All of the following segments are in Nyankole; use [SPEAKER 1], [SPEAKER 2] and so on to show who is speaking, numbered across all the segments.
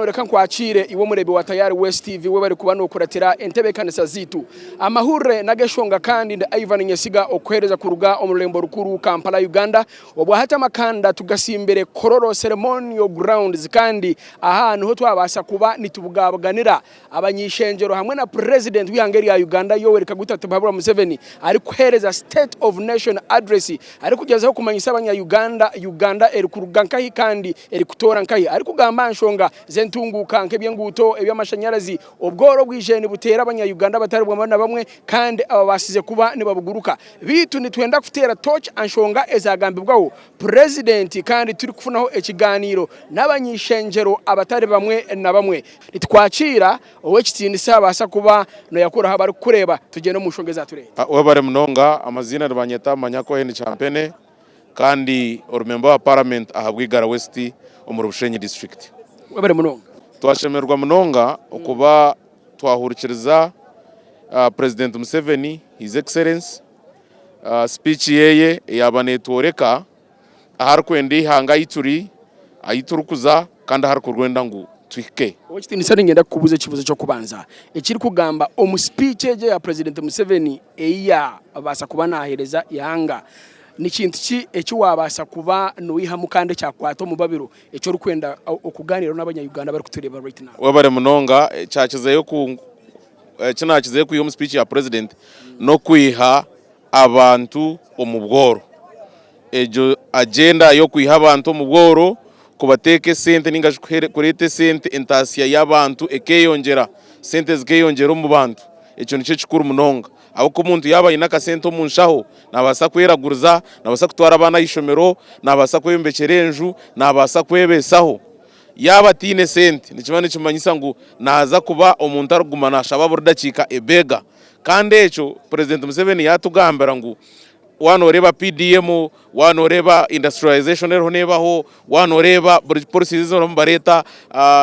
[SPEAKER 1] Omutaano reka nkwakiire iwe omureebi wa Tayari West TV webare kuba nokuratira entebeekanisa zaitu. Amahurire n'ag'eshonga kandi ndi Ivan Nyesiga okukuheereza kuruga omu rurembo rukuru Kampala Uganda. Obwahati amakanda tugasimbire Kololo Ceremonial Grounds kandi aha niho twabaasa kuba nitubugabuganira Abany'eishengyero hamwe na Purezidenti w'eihanga erya Uganda Yoweri Kaguta Tibuhaburwa Museveni arikuheereza State of Nation Address arikugyezaho kumanyisa abanya Uganda Uganda erikuruga nkahi kandi erikutoora nkahi arikugamba aha nshonga z'entunguuka nk'eby'enguuto, eby'amashanyarazi, obworo obwije nibuteera abanya Uganda abatari bamwe na bamwe kandi ababaasize kuba nibabuguruka. Beitu nitwenda kuteera tooki aha nshonga ezagambibwaho Purezidenti kandi turikufunaho ekigaaniiro n'abany'eishengyero abatari bamwe na bamwe. Nitukwakiira Ow'ekitiinisa abaasa kuba noyakuraho abarikukureeba tugyende omu nshonga ezatureeta.
[SPEAKER 2] Webare munonga, amaziina nibanyeta Manyako Henry Kyampene kandi ori memba wa parliament aha Bwigara West omuri Bushenyi district.
[SPEAKER 1] Webare munonga.
[SPEAKER 2] Twashemererwa munonga okuba twahurikiriza President Museveni His Excellence speech yeye eyaba networeka aharikwenda eihanga ahi turi, ahi turikuza kandi ahu arikurwenda ngu tuhike.
[SPEAKER 1] Ow'ekitiinisa niinyenda kukubuuza ekibuuzo ky'okubanza ekirikugamba omu sipiiki egi eya Purezidenti Museveni ei yaabaasa kuba naaheereza eihanga, ni kintu ki eki waabaasa kuba noihamu kandi ekyakukwata omu babiro eki orikwenda okugaaniiraho n'abanya-Uganda abarikutureeba right now?
[SPEAKER 2] Webare munonga. Ekyakizeyo ku eki naakizeyo kwiha omu sipiiki ya Purezidenti n'okwiha abantu omu bworo. Egyo agenda y'okwiha abantu omu bworo, kubateeka esente ninga shi kureeta esente entaasya y'abantu ekeyongyera, sente zikeyongyera omu bantu, ekyo nikyo kikuru munonga. Ahabw'okuba omuntu yaaba aine akasente omu nshaho, naabaasa kweraguriza, naabaasa kutwara abaana aha ishomero, naabaasa kweyombekyera enju, naabaasa kwebeesaho. Yaaba ataine sente, nikiba nikimanyisa ngu naaza kuba omuntu arikuguma naashaba buri dakiika ebeega. Kandi ekyo Purezidenti Museveni yaatugambira ngu waaba nooreeba PDM, waaba nooreeba industrialization eriho neebaho, waaba nooreeba buri policies ezi bariho nibareeta,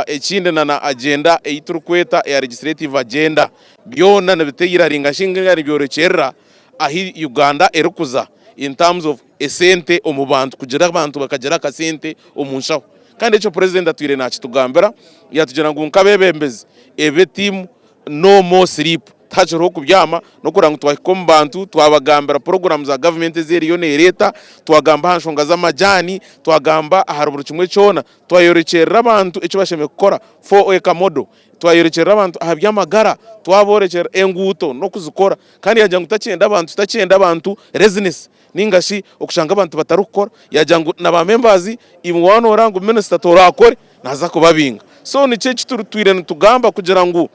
[SPEAKER 2] ekindi na na agenda ei turikweta eya legislative agenda, byona nibiteiraringa shi ninga nibyorekyerera ahi Uganda erikuza in terms of esente omu bantu kugira abantu bakagira akasente omu nshaho. Kandi ekyo Purezidenti atwire naakitugambira, yaatugira ngu nk'abeebembezi ebe tiimu No more sleep, tihakiriho kubyama n'okureba ngu twahika omu bantu twabagambira puroguraamu za gavumenti ezi eriyo neereeta, twagamba aha nshonga z'amajaani, twagamba ahari buri kimwe kyona, twayorekyerera abantu eki bashemereire kukora for eka model, twayorekyerera abantu aha by'amagara, twaborekyerera enguuto n'okuzikora kandi yaagira ngu takyenda abantu takyenda abantu laziness ninga shi okushanga abantu batarikukora, yaagira ngu na ba members imwe waaba noreeba ngu minisita torakore naaza kubabinga. So nikyo eki tutwire nitugamba kugira ngu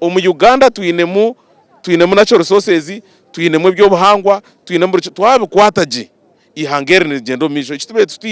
[SPEAKER 2] omu Uganda twinemu twinemu natural resources, twinemu eby'obuhangwa, twinemu buri kimwe, twabikwata gye eihanga eri nirigyenda omu maisho. Eki tubaire tutaine.